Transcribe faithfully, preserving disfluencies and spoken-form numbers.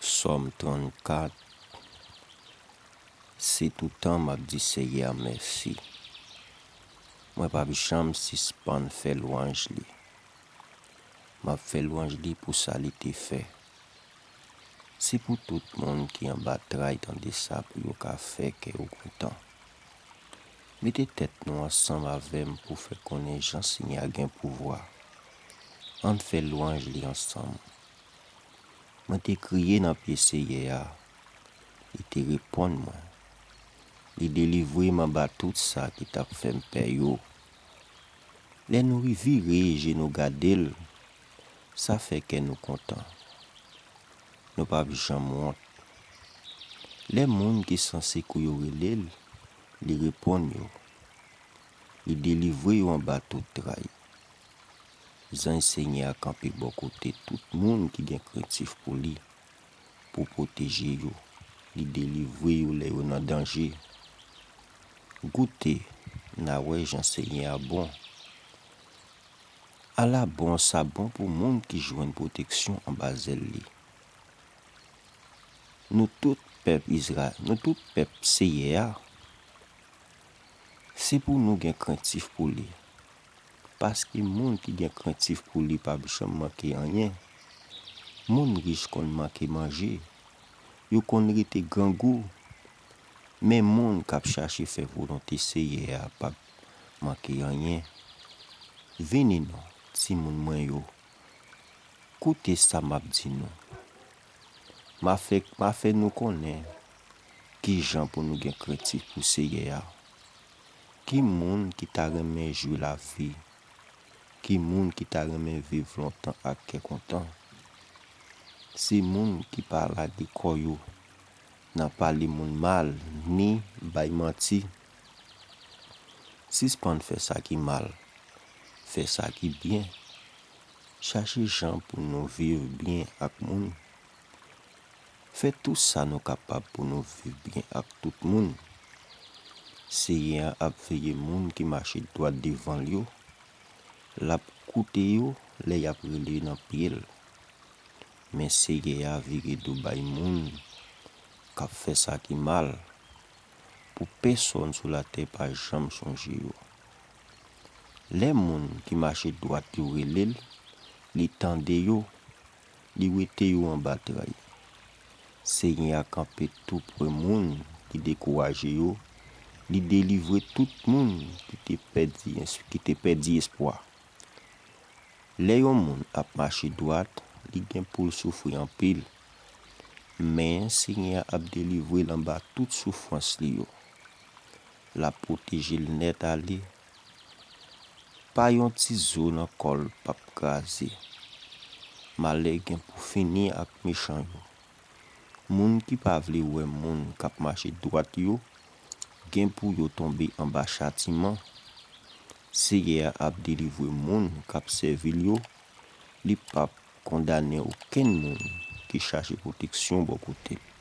Sòm trannkat. Se toutan m ap di Seyè a mèsi. Mwen p ap janm sispann fè lwanj li. M ap fè lwanj li pou sa li te fè. Se pou tout moun ki anba tray tande sa pou yo ka fè kè yo kontan. Mete tèt nou ansanm avè m pou fè konnen jan Senyè a gen pouvwa. Ann fè lwanj li ansanm. Mwen te kriye nan pye Seyè a, li te reponn mwen. Li delivre m anba tout sa ki t ap fè m pè yo. Lè nou vire je nou gade l, sa fè kè nou kontan. Nou p ap janm wont. Lè moun ki sanse kou yo rele l, li reponn yo. Li delivre yo anba tout tray. Zanj Senyè a kanpe bò kote tout moun ki gen krentif pou li, pou pwoteje yo. Li delivre yo lè yo nan danje. Goute, n a wè jan Senyè a bon. Ala bon sa bon pou moun ki jwenn pwoteksyon anba zèl li. Nou tout pèp Izra-, nou tout pèp Seyè a, se pou nou gen krentif pou li. Paske moun ki gen krentif pou li p ap janm manke anyen. Moun rich konn manke manje, yo konn rete grangou. Men moun k ap chache fè volonte Seyè a p ap manke anyen. Vini non, timoun mwen yo, koute sa m ap di nou. M a fè, m a fè nou konnen ki jan pou nou gen krentif pou Seyè a. Ki moun ki ta renmen jwi lavi? Ki moun ki ta renmen viv lontan ak kè kontan? Se moun ki pa lage kò yo nan pale moun mal, ni bay manti. Sispann fè sa ki mal, fè sa ki byen. Chache jan pou nou viv byen ak moun. Fè tou sa nou kapab pou nou viv byen ak tout moun. Seyè a ap veye moun ki mache dwat devan l yo. L ap koute yo lè y ap rele nan pye l. Men Seyè a vire do bay moun k ap fè sa ki mal, pou pèsonn sou latè pa janm sonje yo. Lè moun ki mache dwat yo rele l, li tande yo, li wete yo anba tray. Senyè a kanpe toupre moun ki dekouraje yo, li delivre tout moun ki te pèdi, ki te pèdi espwa. Lè yon moun ap mache dwat, li gen pou l soufri anpil. Men Senyè a ap delivre l anba tout soufrans li yo. L ap pwoteje l nèt ale. Pa yon ti zo nan kò l p ap kraze. Malè gen pou fini ak mechan yo. Moun ki pa vle wè moun k ap mache dwat yo, gen pou yo tonbe anba chatiman. Seyè a ap delivre moun k ap sèvi l yo, li p ap kondane okenn moun ki chache pwoteksyon bò kote l.